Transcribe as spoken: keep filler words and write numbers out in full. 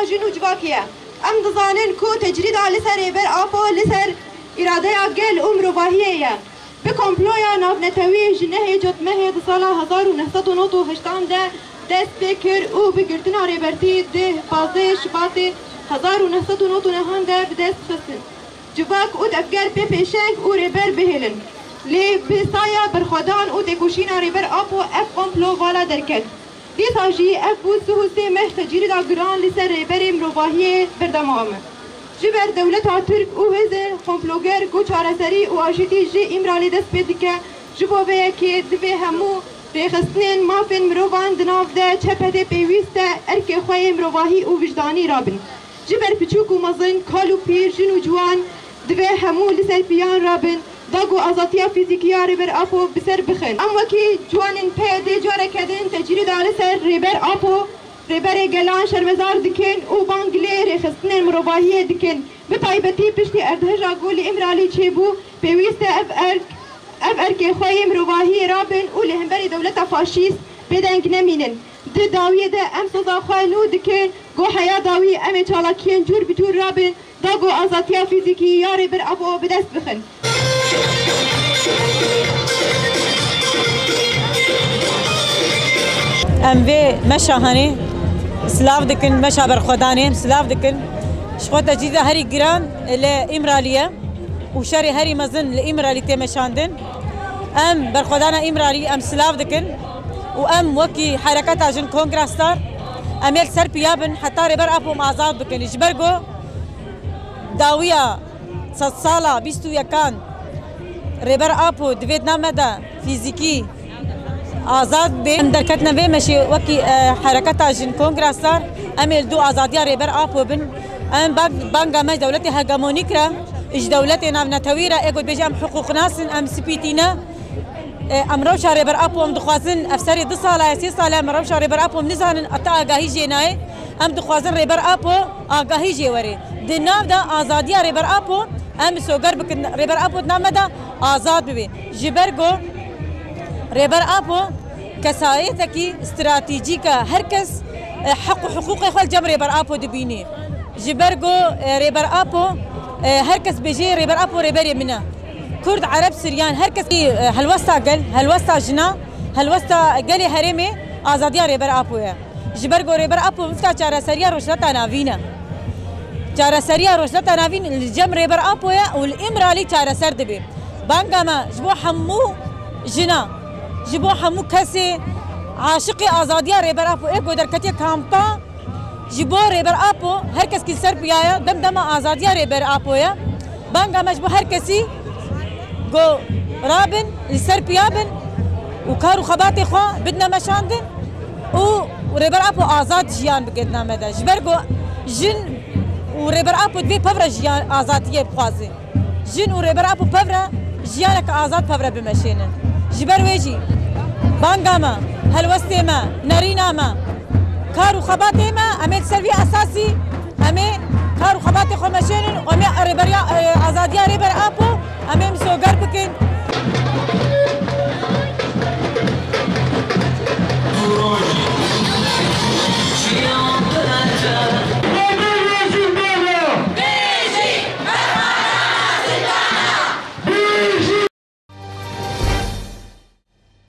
Jin û civakê ye. Em dizanin ku tecrîda li ser Rêber Apo li ser îradeya gel û mirovahiyê ye. Bi komploya navnetewî ji nehê Cotmehê di sala hezar û neh sed û nod û heştan de dest pê kir û bi girtina Rêbertî di pazdehê Şibatê hezar û neh sed û nod û nehan de bi dest xistin. Civak û tevger pê pêşeng û Rêber bihêlin. Lê bi saya berxwedan û têkoşîna Rêber Apo ev komplo vala derket. Dîsa jî ev bû sih û sê meh tecrîda giran li ser rêberê mirovahiyê berdewam e. Ji ber dewleta Tirk û hêzên komploger ku çareserî û aşîtî ji Îmralî dest pê dike, ji bo vê yekê divê hemû rêxistinên mafên mirovan di nav de çepetê pêwîst e erkê xwe yê mirovahî û wijdanî rabin. Ji ber piçûk û mezin, kal û pîr, jin û ciwan, divê hemû li ser piyan rabin, da ku azadiya fîzîkî ya Rêber Apo bi ser bixin. Em wekî ciwanên P Y D'ê careke din tecrîda li ser Rêber Apo, Rêberê Gelan şermezar dikin û bang lê rêxistinên mirovahiyê dikin. Bi taybetî piştî erdhêja ku li Îmralî çêbû, pêwîst e ev erk, ev erkê xwe yê mirovahiyê rabin û li hemberî dewleta faşîst bêdeng nemînin. Di dawiyê de em soza xwe nû dikin, ku heya dawî em ê çalakiyên cûr bi cûr rabin, da ku azadiya fîzîkî ya Rêber Apo bi dest bixin. Em vê meşa hanê silav dikin, meşa berxwedanê em silav dikin. Ji xwe tecrîda herî giran li Îmralî ye û şerê herî mezin li Îmralî tê meşandin. Em berxwedana Îmralî em silav dikin û em wekî hereketa jin Kongra Star em ê li ser piya bin heta Rêber Apo em azad bikin. Ji ber ku dawiya sedsala bîst û yekan Rêber Apo divê di nav me de fîzîkî azad bê. Em derketine vê meşê wekî, e, hereketa jin Kongra Star, em ê li dû azadiya Rêber Apo bin. Em bang-, banga me ji dewletê hegemonîk re, ji dewletê navnetewî re, ê ku dibêje em hiqûqnas in, em spîtî ne. E, em rewşa Rêber Apo em dixwazin, ev serê du sala ye, sê sala ye, em rewşa Rêber Apo em nizanin, heta agahî jê nayê. Em dixwazin Rêber Apo agahî jê were. Di nav de azadiya Rêber Apo em misoger bikin, Rêber Apo di nav me de azad bibe. Ji ber ku Rêber Apo kesayetekî stratejîk e, her kes, e, heq û hiqûqê xwe li cem Rêber Apo dibînî. Ji ber ku, e, Rêber Apo, e, her kes bêje Rêber Apo rêberê min e. Kurd, Ereb, Siryan, her kes, e, helwesta gel, helwesta jina, helwesta gelê herêmê azadiya Rêber Apo ye. Ji ber ku Rêber Apo mifta çareseriya Rojhilata Navîn e. Çareseriya Rojhilata Navîn li cem Rêber Apo ye û li Îmralî çareser dibe. Banga me ji bo hemû jina, ji bo hemû kesê aşiqê azadiya Rêber Apo ê ku derketiye kampa, ji bo Rêber Apo, her kes ki li ser piya ye, dem dema azadiya Rêber Apo ye. Banga me ji bo her kesî ku rabin, li ser piya bin û kar û xebatê xwe bidine meşandin û Rêber Apo azad jiyan bike di nav me de. Ji ber ku jin û Rêber Apo divê pevre jiyan azadiyê bixwaze. Jin û Rêber Apo pevre jiyaneke azad pevre bimeşênin. Ji ber wê jî banga me, helwestê me, nerîna me, kar û xebatê me, em ê li ser vî esasî em ê kar û xebatê xwe meşênin û em ê rêberiya, e, azadiya Rêber Apo em ê misoger bikin.